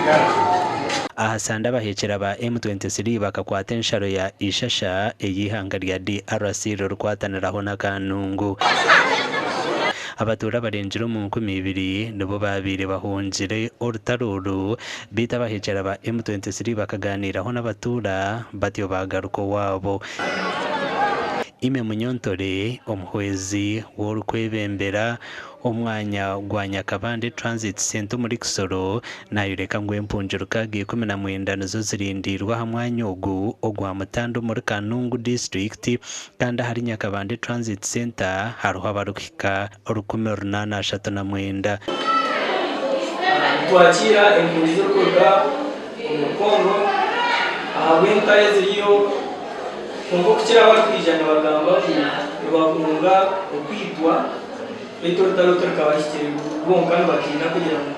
Aha Sande abaheekyera ba M23 bakakwata ensharo ya Ishasha ey'eihanga rya DRC ririkwataniraho na Kanungu. Abatuura abarengire omu 2000 nibo baabaire bahungire orutaro oru beitu abaheekyera ba M23 bakaganiiraho n'abatuura batyo baagaruka owaabo. Aime Munyontore, omuhwezi w'orikwebembera omwanya gwa Nyakabande Transit Centre omuri Kisoro nayoreka ngu empungi 619 nizo zirindiirwe aha mwanya ogu ogwa Mutanda omuri Kanungu disiturikiti kandi ahari Nyakabande Transit Centre hariho abarikuhika 839. Nitwakiira empungi zirikuruga omuri Congo ahabw'entaro eziriyo kwonka okukira abarikwija nibagamba ngu nibahunga okwitwa beitu orutaro turukabahikire rwonka nibatiina kugira ngu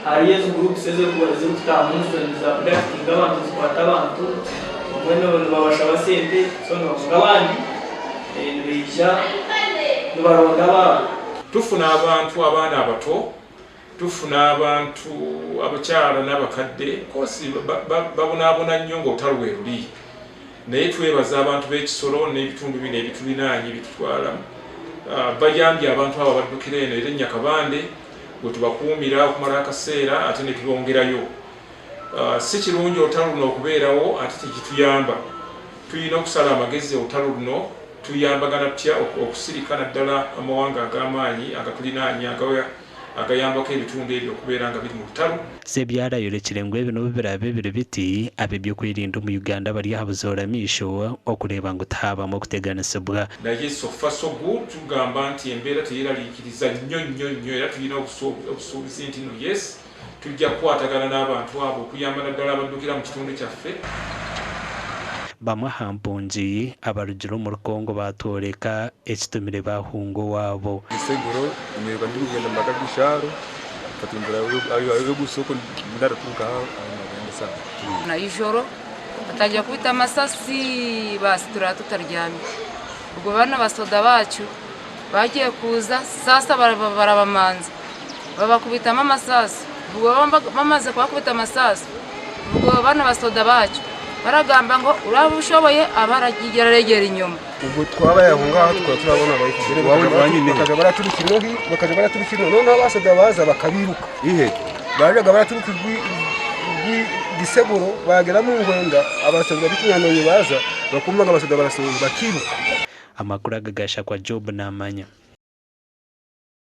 hariyo ezi groups ezirikutaaha omu zabductinga abantu zikwata abantu obumwe nibabashaba sente so nibahunga abandi nibaija nibaronda abaabo. Tufuna abantu abaana abato, tufuna abantu abakyala n'abakadde course babonaabona nnyo ng'olutalo weruli naye twebaza abantu b'e Kisoro n'ebitundu bino ebitulinaanye byetutwala bayambye abantu abo abaddukira eno era e Nyakabande wetubakuumira okumala akaseera ate netubongerayo. Si kirungi olutalo luno okubeerawo ate tekituyamba. Tulina okusala amagezi olutalo luno tuyambagana tutya okusirika naddala amawanga ag'amaanyi agatulinaanye agayambako ebitundu ebyo okubeera nga biri mu lutalo. Ssebyala ayorekire ngu ebi n'obu biraabe biri biti, ab'eby'okwerinda omu Uganda bari aha buzoora maisho okureeba ngu tihaabamu okuteganisibwa. Naye so far so good tugamba nti embeera teyeraliikiriza nnyo nnyo nnyo era tulina obusuubizi nti no yes Tujja kukwatagana n'abantu abo okuyamba naddala abaddukira mu kitundu kyaffe. Bamwe aha mpungi abarugire omuri Congo baatworeka ekitumire baahunga owaabo. Iseguro niiruka ndikugenda omu maka g'eishaaro nkatumbura ahu naraturuka aho nagenda esaaha. Na ijoro batangira kubita amasasi baasi turara tutaryami ubwo bana basoda bacu Bagiye kuza sasa barabamanza babakubitamo amasasu ubwo bamaze kubakubita amasasu ubwo bano basoda bacu baragamba ngo uraba ushoboye aba araregera inyuma. Ubwo twabaye aho ngaho tukaba turabona bakaja baraturuka ino bakaja baraturuka ino noneho abasoda baza bakabiruka ihe bajaga baraturuka Giseguro bagera mu Nkwenda abasoda b'Ikinyanonyi baza bakumva ngu abasoda barasohoire bakiruka. Amakuru aga gashakwa Job Namanya.